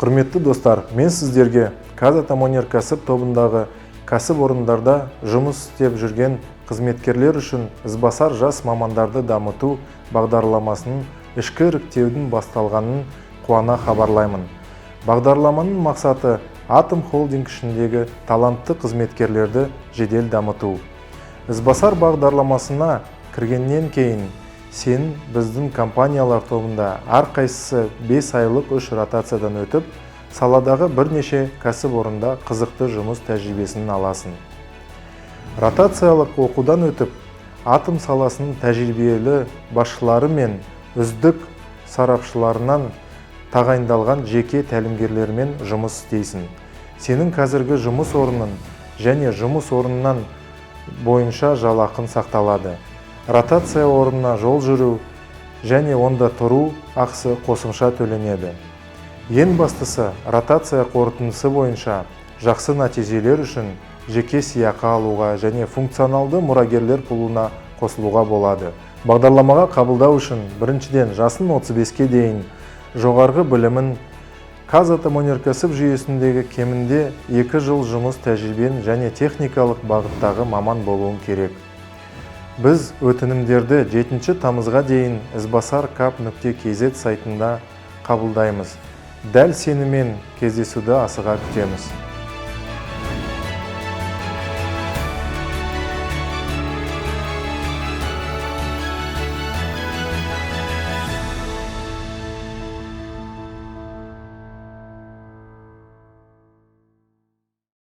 Құрметті достар, мен сіздерге Қазатомөнеркәсіп тобындағы кәсіпорындарда жұмыс істеп жүрген қызметкерлер үшін Ізбасар жас мамандарды дамыту бағдарламасының ішкі іріктеудің басталғанын қуана хабарлаймын. Бағдарламаның мақсаты – Атом холдинг ішіндегі талантты қызметкерлерді жедел дамыту. Ізбасар бағдарламасына кіргеннен кейін сен біздің компаниялар тобында әрқайсысы 5 айлық үш ротациядан өтіп, саладағы бірнеше кәсіпорында қызықты жұмыс тәжірибесін аласың. Ротациялық оқудан өтіп, атом саласының тәжірибелі басшылары мен үздік сарапшыларынан тағайындалған жеке тәлімгерлермен жұмыс істейсің. Сенің қазіргі жұмыс орнын және жұмыс орнынан бойынша жалақың сақталады. Ротация орнына жол жүру және онда тұру ақысы қосымша төленеді. Ең бастысы, ротация қорытындысы бойынша жақсы нәтижелер үшін жеке сыйақы алуға және функционалды мұрагерлер пулына қосылуға болады. Бағдарламаға қабылдау үшін, біріншіден, жасың 35-ке дейін, жоғарғы білімін, Қазатомөнеркәсіп жүйесіндегі кемінде 2 жыл жұмыс тәжірибең және техникалық бағыттағы маман болуың керек. Біз өтінімдерді 7 тамызға дейін izbasar.kap.kz сайтында қабылдаймыз. Дәл сенімен кездесуді асыға күтеміз.